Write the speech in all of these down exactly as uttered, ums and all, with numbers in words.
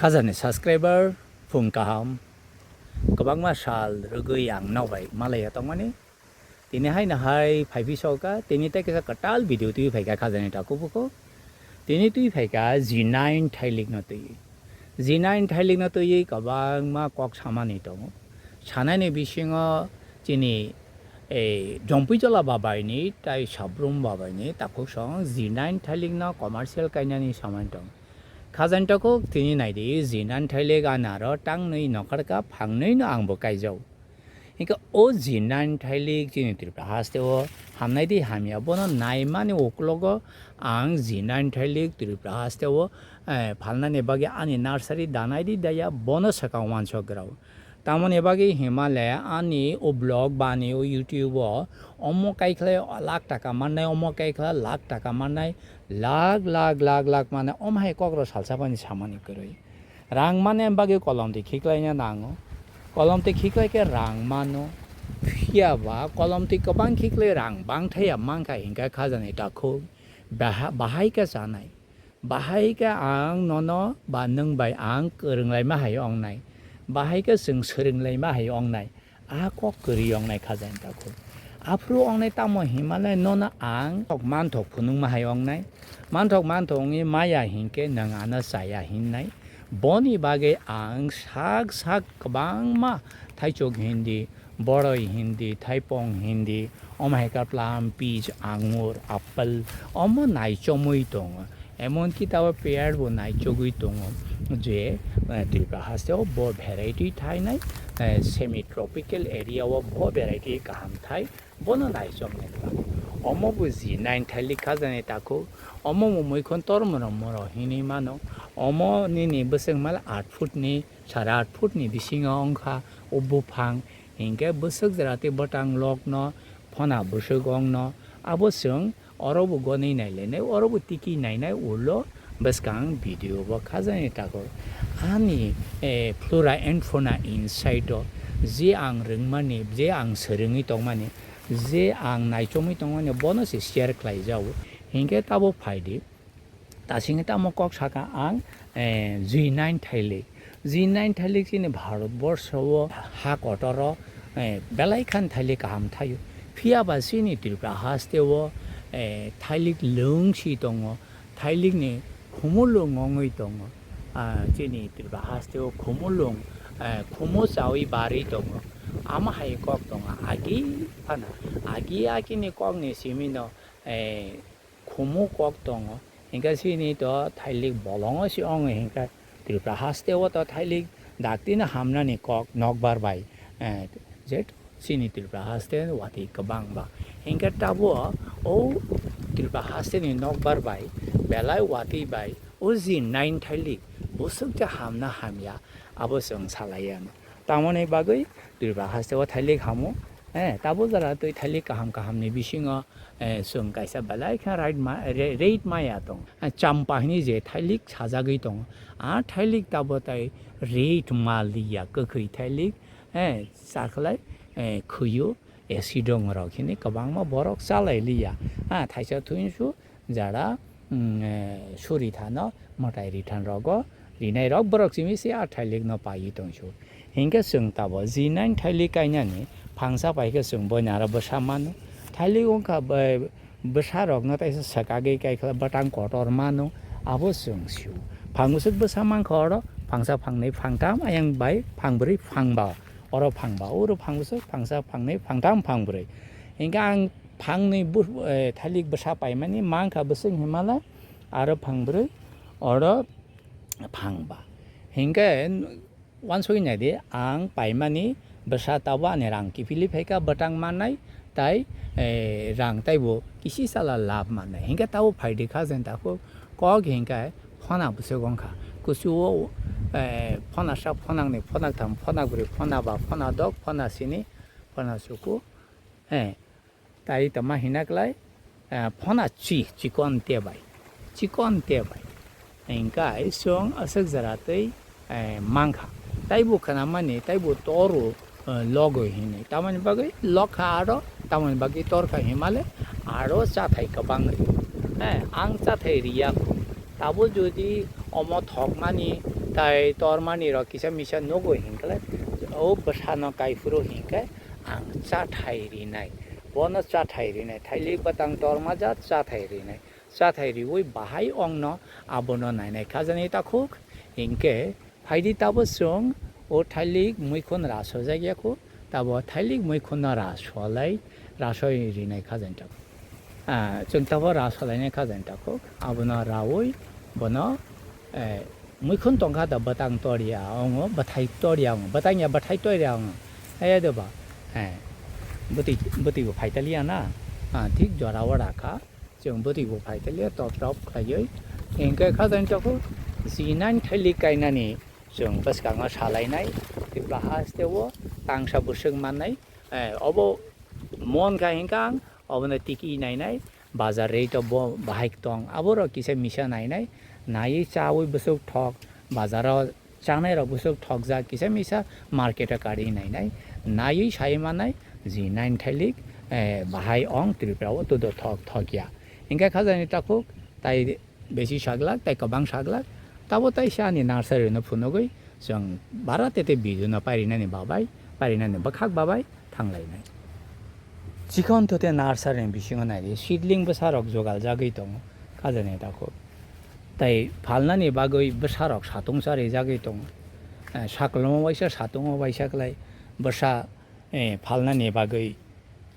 Hajani subscriber phung kaham, kwbangma sal rwgwi ang nok bai malaiya tongmani. Tini hai no hai phai phi soka, tini tei kisa kwtal video twi phaika Khajani takhuk bukhuk. Tini twi phaika G nine thailik no twi. G nine thailik no twi kwbangma kok samani tongo. Sanani bisingo chini ei Jompuijola babaini tai Sabrum babaini takhuk song G nine thailik no commercial kainani samani tongo. Khajani takhuk tini naidi G nine thailik ani aro tangnwi nokhorka phangnwi no ang bo kaijao. Hingke o G nine thailik chini Tripura haste o hamnai di hamya bono naimani uklogo ang G nine thailik Tripura haste o, eh, phalnani bagwi ani nursery danai di daya bono swkang wansok grao. Tamoni bagwi himale ani o blog bani o YouTube o omo kaikhle lakh taka mannai, omo kaikhle lakh taka mannai, lakh, lakh, lakh, lakh mane omo hai kokro salsa bani samani kwrwi. Rang mane bagwi kolom twi khiklaina nango. Kolom twi khiklai khe rang mano. Phiya ba kolom twi kwbang khiklai rang bang thaya mankha hingkha Khajani takhuk. Baha-, bahai khe chanai. Bahai khe ang nono ba nwng bai ang kwrwnglaima hai ongnai. Bahai khe chwng swrwnglaima hai ongnai. A kok kwrwi ongnai Khajani takhuk. Aphuru ongnai tamo hinmale nono ang tok manthok phunukma hai ongnai. Manthok manthok wngwi maya hinkhe nwng ano chaya hinnai. Boni bagwi ang sak sak kwbangma thaichuk hindi, boroi hindi, thaipong hindi, omo hai khe plum, peach, angur, apple, omo naichomwi tongo. Emonki tabo pear bo naichogwi tongo je, eh, Tripura haste o bo variety thainai, eh, semi tropical area o bo variety kaham thai, bono naichomni kha. Omo bo G nine thailik Khajani takhuk, omo bo muikhon tormoro moro hinwi mano, omo nini bwswk mal aat foot ni, sare aat foot ni bisingo wngkha o buphang, hinkhe bwswk jora tei bwtang lokno phona bwswk ongno abo chwng oro bo gonwi nailainai, oro bo tiki nainai ulo bwskang video bo Khajani takhuk. Ani, eh, flora and fauna inside o je ang rwngmani, je ang swrwngwi tongmani, je ang naichomwi tongmani, bono se share khlai jago. Hinkhe tabo phaidi. Tasingwi tamo kok saka ang, eh, G nine thailik. G nine thailik chini Bharat borsho o ha kotor o, eh, belai khan thailik kaham thaio. Phiya ba chini Tripura haste o, eh, thailik lwng si tongo, thailik ni khumulwng wngwi tongo. Ah, chini Tripura haste o khumulwng, eh, khumu chawi barwi tongo. Ama hai kok tongo agi phano. Agi akini kok ni simi no, eh, khumu kok tongo, hinkhe chini to thailik bolongo se wngo hinkhe Tripura haste o to thailik daktino hamnani kok nokbar bai, eh, je chini Tripura haste watwi kwbang ba. Hinkhe tabo o Tripura haste ni nokbar bai belai watwi bai o G nine thailik bwswk je hamna hamya abo chwng salai anw. Tamoni bagwi Tripura haste o thailik hamo, eh, tabo jora twi thailik kaham kaham ni bisingo, eh, chwng kaisa belai khe rate ma-, re-, rate maya tong. Eh, champa hinwi je thailik sajagwi tong. A thailik tabo tai rate ma liya kwkhwi thailik, eh, chakhlai, eh, khwiyo acid rok hinwi kwbangma borok chalai liya. Ah, thaisa thuinsu jara, mm, eh, suri thano mwtai rithan rogo rinai rok borok simi se a thailik no paiwi tongsu. Hinkhe chwng tabo G nine thailik kainani phangsa paikhe chwng boina aro bwsa mano. Thailik wngkha bai bwsa rokno taisa swkagwi kaikha bwtang kotor mano abo chwng sio. Phang bwswk bwsa mankha oro phangsa phangnwi phangtham ayang bai phangbrwi phangba oro phangba oro phang bwswk phangsa phangnwi phangtham phangbrwi. Hinkhe ang phangnwi bu-, eh, thailik bwsa paimani mankha bwswk hinmale aro phangbrwi oro phangba. Hinkhe wansugwi naidi ang paimani bwsa tabo ani rang kiphilwi phaikha bwtang mannai tai, eh, rang taibo kisi sala lab mannai. Hinkhe tabo phaidi kha jeng takhuk kok hinkhe phona bwswk wngkha. Kuchugo, eh, phonasa, phonakni, phonaktham, phonakbrwi, phonaba, phonadok, phonasini, phonasuku, eh, Tai tongma hina klai, eh, phona chi, chikon te bai, chikon te bai. Hingkha chwng aswk jora twi, eh, mankha. Taibo khwnamani, taibo toru, eh, logo hinwi. Tamoni bagwi lokha aro, tamoni bagwi torkha himale aro chathai kwbang ri. Eh, ang chathai riya kho. Tabo jodi omo thokmani, Tai tormani rok kisa misa nugo hinkhe o bwsano kaiphuru hinkhe ang chathai rinai. Bono chathai rinai. Thailik bwtang torma jat chathai rinai. Chathai riwi bahai ongno abono nainai khajani takhuk. Hinkhe phaidi tabo chwng o thailik muikhun rasojak yakhu. Tabo thailik muikhunno rasolai, rasoi rinai khajani takhuk. Ah, chwng tabo rasolainai khajani takhuk. Abono rawi bono, eh, muikhun tongkha da bwtang toriya ongo, bwthai toriya ongo, bwtang ya bwthai toriya ongo. Ayado ba, eh, bwtwi, bwtwi bo phaitaliya na, ah, thik jora o rakha. Chwng bwtwi bo phaitaliya top top khlaiwi. Hinkhe khajani takhuk, jinani thailik kainani chwng bwskango salainai, Tripura haste o tangsa bwswk mannai, eh, obo mon kha hinkhe ang obono tiki nainai, bazar rate o bo bahai tong, aborok kisa misa nainai, naiwi chawi bwswk thok, bazar o chanai rok bwswk thokjak, kisa misa market o karwi nainai, naiwi sai mannai, jinani thailik, eh, bahai ong Tripura o todo thok thokya. Hinkhe khajani takhuk, tai besi saglak, tai kwbang saglak, tabo tai se ani nursery no phunugwi chwng bara tete bidu no pairinani babai, pairinani bwkhak babai thanglainai. Chikon to te nursery ni bisingo naidi, seedling bwsarok jogaljagwi tongo, khajani takhuk. Tai phalnani bagwi bwsarok satung charijagwi tongo. Eh, saklomo waisa satungo waisa kwlai bwsa, eh, phalnani bagwi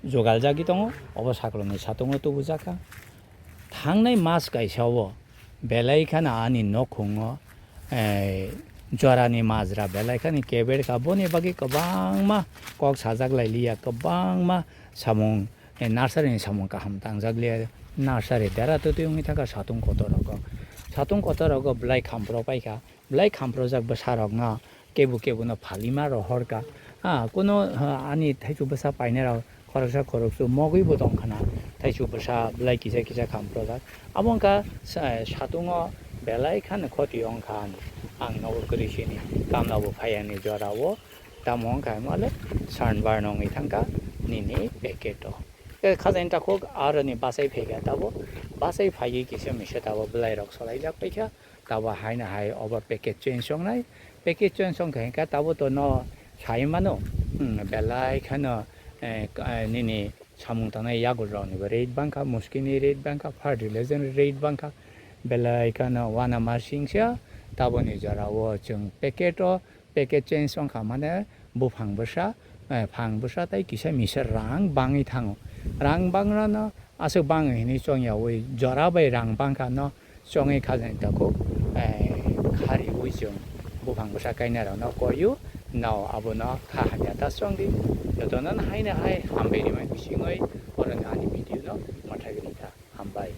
jogaljagwi tongo, obo saklomo satungo tubujakha. Thangnai mas kaisa o belai kheno ani nokhungo, eh, jorani majra belai kheno keber kha. Boni bagwi kwbangma kok sajak lai liya, kwbangma samung, eh, nursery ni samung kaham tangjak liya. Nursery dera twtwi wngwi thangkha satung kotor rogo. Satung kotor rogo belai khampro paikha. Belai khamprojak bwsarokno kebu kebuno phalima rohorkha. Ah, kuno, ah, ani thaichuk bwsa painairok khoroksa khoroksa mogwibo tongkhana, thaichuk bwsa belai kisa kisa khamprojak. Abo wngkha sa-, satungo belai khano khoti wngkha ani. Ang nogo kwrwi sini kamlabo phaiya ni jorao, tamo wngkha himale sunburn wngwi thangkha nini packet o. Khe khajani takhuk aroni bachai phaikha tabo, bachai phaiwi kisa misa tabo bwlairok solaijak paikha. Tabo haino hai obo package change wngnai. Package change wngkha hinkhe tabo to no sai mano, hmm, belai kheno, eh, k-, eh, nini samung tangnai yagur rokni bo rate bangkha, muskini rate bangkha, fertilizer rate bangkha, belai kheno uanama singsa. Taboni jorao chwng packet o package change wngkha mane buphang bwsa, eh, phang bwsa tei kisa misa rang bangwi thango. Rang bangrano aswk bangwi hinwi chongyawi jora bai rang bangkha no chongwi khajani takhuk, eh, khariwi chwng buphang bwsa kainarokno koiyo, nao abono kha hamya ta chongdi. Jotono haino hai hambai rimani bisingwi oroni ani video no mwthagwi rikha. Hambai.